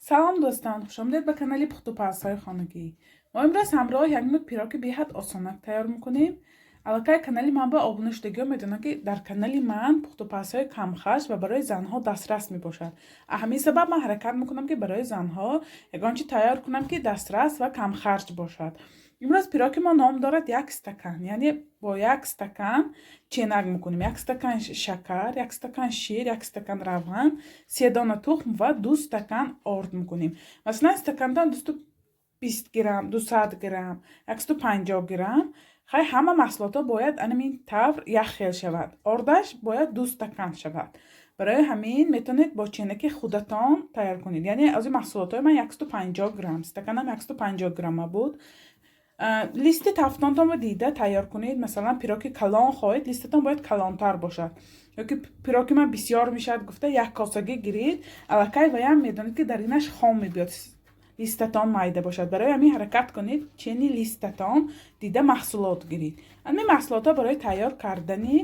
Салом дӯстон, хушомадед ба канали пухтупазҳои хонагӣ. Мо имрӯз ҳамроҳ як нӯк пироги беҳад осонак тайёр мекунем. Аллакай канали ман ба обуна шудагиҳо медонанд, ки дар канали ман пухтупазҳои камхарҷ ва барои занҳо дастрас мебошад. Ҳамин сабаб ман ҳаракат мекунам, ки барои занҳо ягон чи тайёр кунам, ки дастрас ва камхарҷ бошад. Имрӯз пироги мо ном дорад як стакан, яъне бо як стакан ченак мекунем. Як стакан шакар, як стакан шир, як стакан равған, се дона тухм ва 2 стакан орд мекунем. Масалан, стакандан 220 грамм, 200 грамм, 150 грамм. Хай, ҳама маҳсулотҳо бояд анамин тавр як хел шавад. Ордаш бояд 2 стакан шавад. Барои ҳамин метавонед бо ченаки худатон тайёр кунед. Яъне аз ин маҳсулотҳои ман 150 грамм, стаканам 150 грамма буд. Листи тафтонтонро дида тайёр кунед. Масалан, пироки калон хоҳед, листатон бояд калонтар бошад. Ёки пироки ман бисёр мешавад гуфта, як косагӣ гиред, аллакай ваям медонед, ки дар инаш хом мебиёд, листатон майда бошад. Барои ҳамин ҳаракат кунед, чени листатон дида маҳсулот гиред. Ҳамин маҳсулотҳо барои тайёр кардани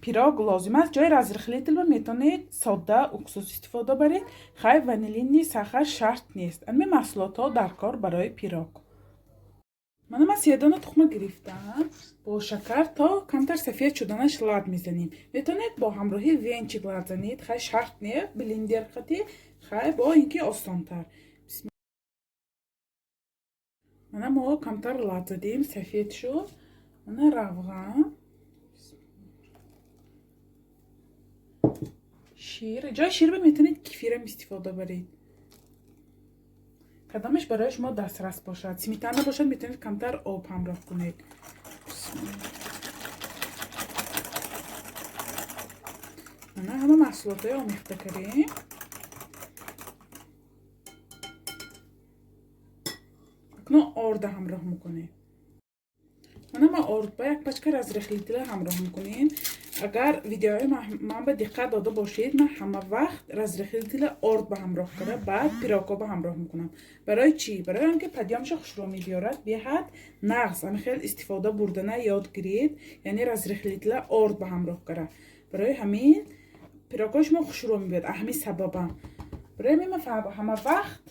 пирог лозим аст. Ҷои разрыхлитель метавонед содда уксус истифода баред. Хай, ванилини сахар шарт нест. Ҳамин маҳсулотҳо дар кор барои пирог. Мана, ман се дона тухма гирифтам, бо шакар то камтар сафед шуданаш лат мезанем. Метавонед бо ҳамроҳи венчик лат занед, хай, шарт не блендер қати, хай, бо ин ки осонтар. Мана, мо камтар лат задем, сафед шуд. Мана, равған, шир. Ҷои ширба метавонед кефирам истифода баред, кадомеш барои шумо дастрас бошад. Сметана бошад, метавонед камтар об ҳамроҳ кунед. Мана, ҳама маҳсулотҳои омехта кардем. Акнун орда ҳамроҳ мекунем. Мана, ма орд ба як пачка разрыхлителя ҳамроҳ мекунем. Агар видеои ман ба диққат дода бошед, ман ҳама вақт разрыхлителя орд ба ҳамроҳ карда, баъд пирогҳо ба ҳамроҳ мекунам. Барои чӣ? Барои он ки подъёмша хушрӯ мебиёрад, беҳад нағз. Ами хел истифода бурдана ёд гиред, яъне разрыхлителя орд ба ҳамроҳ кара. Барои ҳамин пирогҳои шумо хушрӯ мебиёд. Ҳамин сабабам, барои ҳамин ман ҳама вақт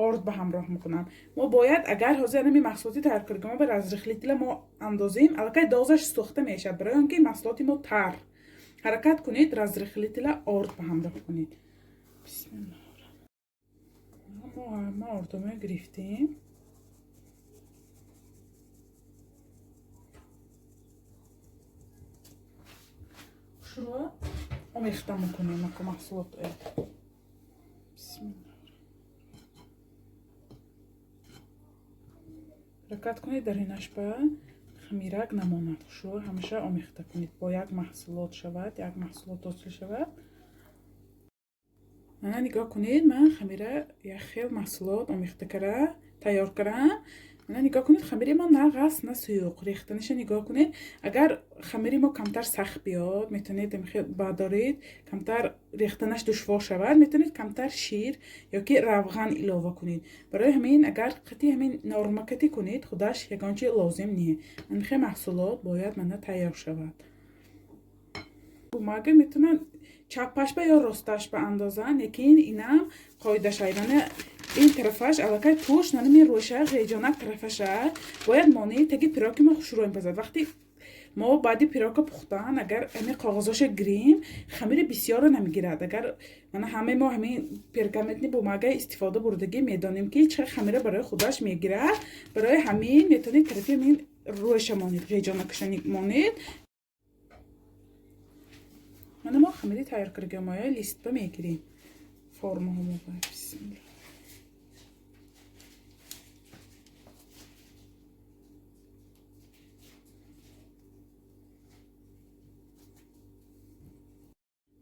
орд ба ҳамроҳ мекунам. Мо бояд, агар ҳозир ҳамин маҳсулоти тайёр карда мо ба разрыхлителя мо андозем, аллакай дозаш сӯхта мешавад, барои он ки маҳсулоти мо тар. Ҳаракат кунед, разрыхлителя орд ба ҳамроҳ кунед. Бисмиллоҳ. Мо ордомо гирифтем. Шуро омехта мекунем ако маҳсулот. Бисмиллоҳ. Ҳаракат кунед, дар инаш ба хамирак намонад. Хушрӯ ҳамеша омехта кунед, бо як маҳсулот шавад, як маҳсулот ҳосил шавад. Мана, нигоҳ кунед, ман хамира як хел маҳсулот омехта кара тайёр кардам. Мана, нигоҳ кунед, хамири мо на ғафс, на суюқ. Рехтанаша нигоҳ кунед. Агар хамири мо камтар сахт биёд, метавонед бардоред, камтар рехтанаш душвор шавад, метавонед камтар шир ёки равған илова кунед. Барои ҳамин, агар қати ҳамин нормакатӣ кунед, худаш ягон чи лозим не. Ҳамин маҳсулот бояд мана тайёр шавад. Бумага метавонад чаппашба ё росташба андозанд, лекин инам қоидаша. Мана, ин тарафаш аллакай пушт, нанами рӯша ғеҷонак тарафаша бояд монед, таги пироги мо хушрӯ мепазад. Вақти мо баъди пирока пухтан, агар ҳамин коғазоша гирем, хамири бисёрро намегирад. Агар мана ҳамаи мо ҳамин пергаментный бумага истифода бурдагӣ, медонем, ки чӣ хамира барои худаш мегирад. Барои ҳамин метавонед тарафи ҳамин рӯяша монед, ғеҷонакаша монед. Мана, мо хамири тайёр карда моя листба мегирем формаҳомо. Бисмилла.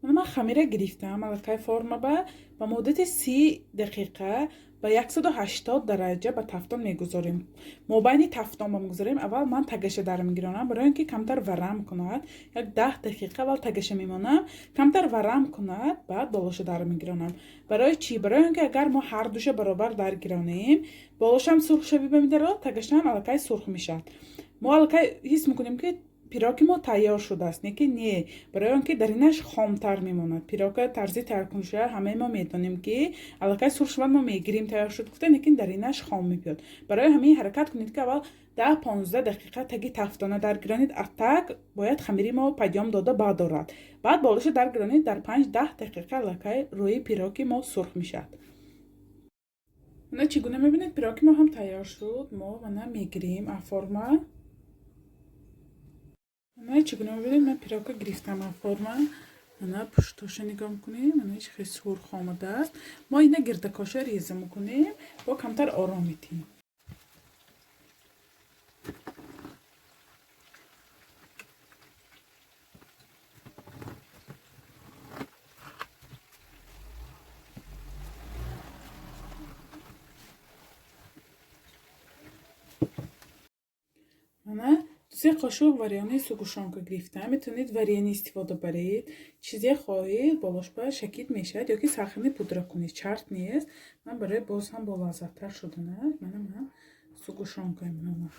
Ман хамира гирифтам, аллакай форма ба муддати 30 дақиқа ба 180 дараҷа ба тафтон мегузорем. Мобайни тафтон ба мегузорем. Аввал ман тагаша дар мегиронам, барои он ки камтар варам кунад. Як 10 дақиқа аввал тагаша мемонам, камтар варам кунад, баъд болоша дар мегиронам. Барои чӣ? Барои он ки агар мо ҳар душа баробар даргиронем, болошам сурх шави ба медарод, тагашам аллакай сурх мешавад. Мо аллакай ҳис мекунем, ки Пироги мо тайёр шудааст, не ки не, барои он ки даринаш хомтар мемонад. Пирога тарзи тайёркунишоя ҳамаи мо медонем, ки аллакай сурх шавад, мо мегирем, тайёр шуд гуфта, лекин даринаш хом мебиёд. Барои ҳамин ҳаракат кунед, ки аввал 10-15 дақиқа таги тафтона даргиронед. А так бояд хамири мо падём дода бадорад. Баъд болоша даргиронед, дар 5-10 дақиқа аллакай рӯи пироги мо сурх мешавад. Мана чӣ гуна мебинед, пироги мо ҳам тайёр шуд. Мо мана мегирем форма. Мана чӣ гуна мебинед, ман пирога гирифтам аз форма. Мана пуштоша нигоҳ мекунем, мана чӣ хеле сурх омадааст. Мо ина гирдакоша реза мекунем, бо камтар ором метиҳем. Мана 2-3 қошуқ варёни сгущёнка гирифтам. Метавонед варенье истифода баред. Чизе хоҳед, болош ба шакид мешавад ё ки сахарный пудра кунед, шарт нест. Ман барои боз ҳам болаззаттар шуданаш мана ман сгущёнка мемонам.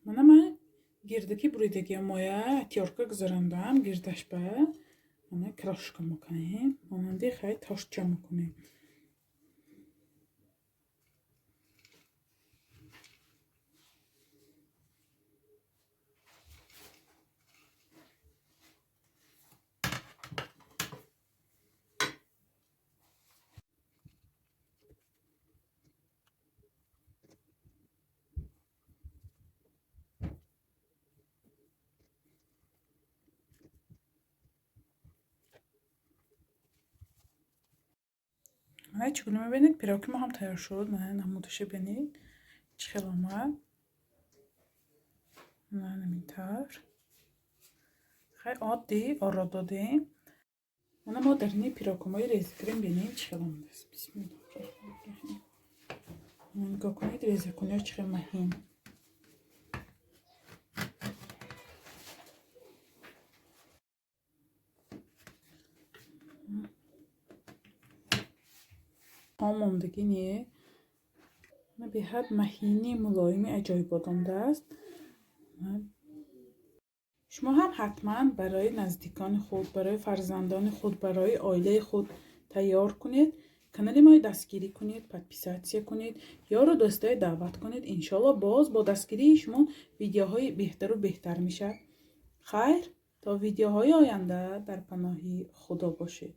Мана ман гирдаки буридагиам моя тёрка гузарондам, гирдаш ба мана крошка мекунем, монанди хай тошча мекунем. Мана чӣ гуна мебинед, пироги мо ҳам тайёр шуд. Мана намудаша бинед, чӣ хел омад. Мана ҳамин тавр. Хай оддӣ оро додем. Мана мо дарини пирогҳои реза кардем, бинем чӣ хел омадааст. Бисмиллоҳир. Нигоҳ кунед, резакуниҳо чӣ хел маҳин. Хом мондагӣ не. Беҳад маҳини мулоими аҷоибот омадааст. Шумо ҳам ҳатман барои наздикони худ, барои фарзандони худ, барои оилаи худ тайёр кунед. Канали моро дастгирӣ кунед, подписаться кунед, ёру дӯстое даъват кунед. Иншоалло боз бо дастгирии шумо видеоҳои беҳтару беҳтар мешавад. Хайр, то видеоҳои оянда дар паноҳи Худо бошед.